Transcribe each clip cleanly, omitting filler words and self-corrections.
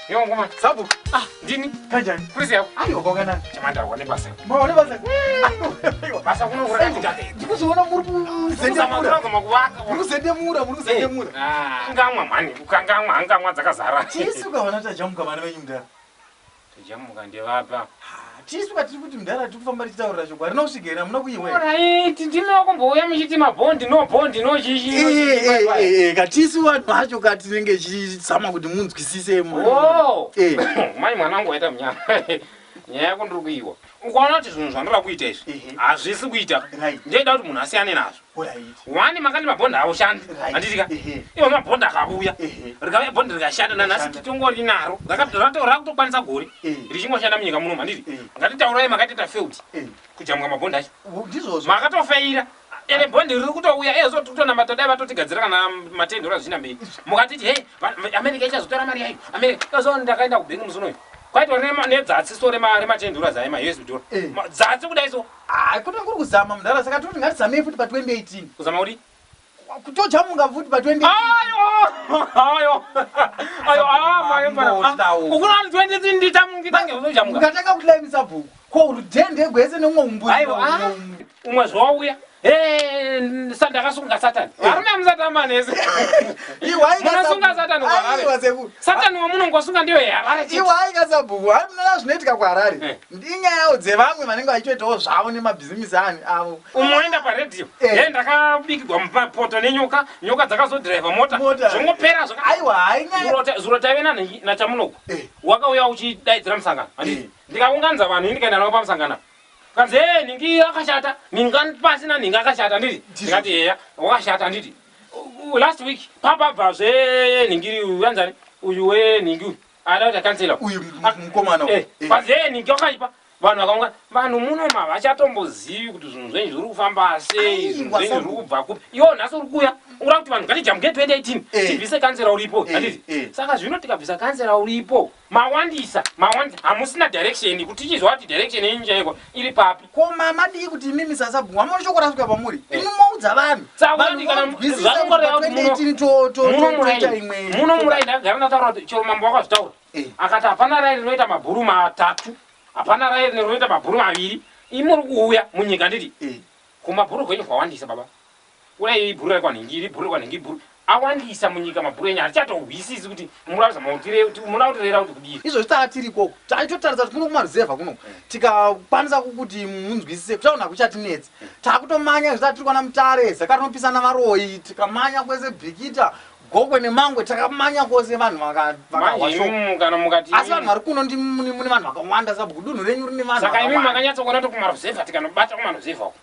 Yo ngoma. Sabhuku. Ah, ndini. Kanjani? Kuri yako. Aiwa kwakanaka. Chamandarwa nebasa. Maone basa. Aiwa. Basa kuno kurakati take. Ndikuzoona muri kuzendemura. Kuzama kuvaka. Muri kuzendemura, muri kuzendemura. Ah, ngamwa mhani, ukangamwa, hangamwa dzakazara. Tisu kawana tajamuka vana venyu mudhara. Tajamuka ndevapa. Tisu katiri kuti mudhara tiri kufamba tichitaurira shoko harina kusvika here hamuna kuiwe. Alright, ndimi wakumbouya muchiti mabhondi no bhondi no chichi. Katisu vanhu vacho katinenge chizama kuti munzwisise. Oh. Mai mwana wangu waita munyama. Nyaya yako ndiri kuiwa. Ukaona kuti zvinhu zvandoda kuita izvi hazvisi kuita. Ndoida kuti munhu asiyane nazvo. Wani makandi mabhondi haushandi. Handiti ka? Iwo mabhondi akavuya. Rikauya bhondi rikashanda nanhasi titongori naro. Rakutokwanisa gore richingoshanda munyika muno handiti? Ngatitaurai makatoita failed kujamuka mabhondi acho. Ndizvozvo. Makatofeira. Ere bhondi riri kutouya ezo tikutonamata dai vatotigadzira kana matendora zvichina mberi. Mukatiti hey America ichazotora mari yayo. America ezo ndakaenda kubhengi musi unoyu. Kwaitwa nedzatsi so rematendora zai ma US dollar. Dzatsi kudai so. Ah, kuda kuri kuzama mudhara saka toti ngatizamei futi pa 2018. Kuzama kuti? Kutojamuka futi pa 2018. Ayo! Ayo! Ayo, ah, mai mfana. Ukuna 2018 nditamungitange uzojamuka. Ukatanga kutlaimisa bhuku. Ko rudhende gwese neumwe umburi. Aiwa, ah. Umwe zvauya. Eh, ndakasunga Satani. Varume amusatamba nese. Munosunga Satani kuHarare. Satani wamunongosunga ndiyo yeHarare chete. Iwe aika sabhuku, hayi munoona zvinoitika kuHarare. Inyayawo dzevamwe vanenge vachitoitawo zvavo nemabhizimisi ani avo. Umoenda paredhiyo. Eh, ndakabikirwa mupoto nenyoka, nyoka dzakazodhiraivha mota. Zvongopera zvaka. Aiwa, hayi nyaya. Zuro taive naChamunogwa. Wakauya uchidaidzira musangano. Handiti? Ndikaunganidza vanhu ini ndikaenda navo pamusangano. Kanzi hey, nhingi akashata, nhingi pasina nhingi akashata nditi. Ndikati eya, wakashata nditi. Last week papa bva zve nhingi uyu anzani uyu we nhingi uyu. Ada kuti kansela. Uyu mukomana. Eh, panzi hey, nhingi wakaipa. Vanhu vakaunga vanhu muno mavachatombozivi kuti zvinhu zvenyu zviri kufamba sei, zvinhu zvenyu zviri kubva kupi. Iwo nhasi uri kuuya ura kuti vanhu ngatijamuke 2018 tibvise kansela uripo. Handiti? Saka zvino tikabvisa kansela uripo Mawandisa, mawandisa, hamusina direction kuti tichizwa kuti direction yenyu chaiko iri papi. Ko mamadii kuti imimi sasabhuku hamuna shoko rasvika pamuri eh. imi moudza vanhu. Saka kana zvakureva kuti muno muraini muno muraini ndakagara ndataura kuti chero mambo wakazvitaura eh. akati hapana raini rinoita mabhuru matatu hapana raini rinoita mabhuru maviri imi muri kuuya munyika nditi eh. kumabhuru kwenyu kwawandisa baba Urai ibhuru rekwanhingi iri bhuru rekwanhingi ibhuru awandisa munyika mabhuru enyu hatichatohwisisi kuti munoda kutirera kuti kudii. Izvozvi tanga tiri ikoko taitotarisa kuti kuno kumaruzevha kuno tikakwanisa kuti munzwisise kutaona hakuchatinetsi takutomanya zvisati tiri kwana mutare zaka rinopisana varoyi tikamanya kwese bhikita gokwe nemangwe takamanya kwose vanhu vakawashoko mukati asi vanhu vari kuno mune vanhu vakawanda sabhuku dunhu renyu rine vanhu saka imi makanyatsokuona kuti kumaruzevha tikanobata kumaruzevha uko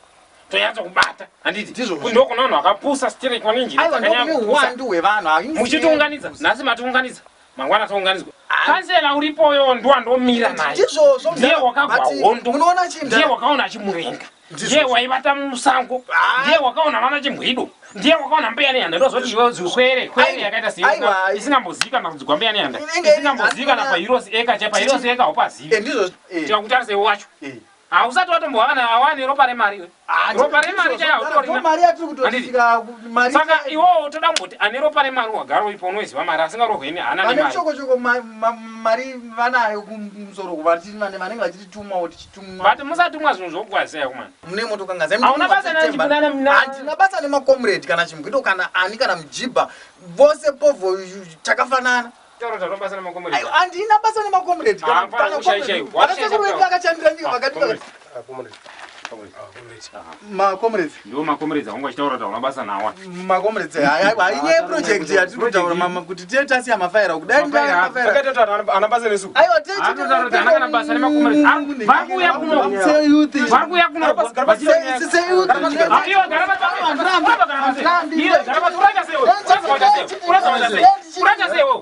tonyatso kubata handiti Ndizvo. ndokuna vanhu vakapusa sterek vane njere aiwa dzakanyanya ndokune kupusa. uwandu hwevanhu hainzi muchitiunganidza nhasi matiunganidza mangwana tounganidzwa kansela uripoyo ndiwandomira naye Ndizvozvo, ndiye mudhara. wakagwa But hondo munoona chii, ndiye mudhara? wakaona chimurenga Ndizvozvo. ndiye waivata musango Ah. ndiye wakaona vana chimbwido ndiye wakaona mbuya nehanda ndozoti iwe zvikwere kwere Aiwa, yakaita sei aiwa. isingambozikana kunzi gwambuya nehanda Inenge iri- isingambozikana asi- pahirosi eka chaipo pahirosi eka haupazivi Eh, ndizvo eh, tikakutarisa iwe wacho eh. Hausati watombowana awani ropa remari iwe. Ah, Ropa remari chaiyo hautorina. mari yatiri kutotika mari Saka iwewo utoda kumboti ane ropa remari wagara uripo unoiziva mari asingarohwe ini haana vane nemari. choko choko mari vanayo kumusoro kuvatiri vane vanenge vachititumawo tichitumwa. But musatumwa zvinhu zvokukwazisa yakomana. Mune motokangaza. Hauna basa na chimbwida Handina basa nemacomrade kana chimbwido kana ani kana mujibha vose povho takafanana. Aiwa, handina basa nemakomrade Ah, mfana, ushaisha iwe. Washaisha vanasekuru vedu kutaura. vakachandira nyika vakati macomrades Ndiwo macomrades aunga achitaura kuti hauna basa nawo. macomrades haiwa inyaya yeproject yatiri kutaura mama kuti tiye tasiya mafaira kudai Mafaira mafaira Ana basa nesu. aiwa Haatotaura kuti haana kana basa nemacomrades. Ah, vari kuuya kuno. Vari kuuya kuno. Ah, iwe gara pasi. Iwe gara pasi. Uraita sei iwe? Uraita sei iwe? Uraita sei iwe?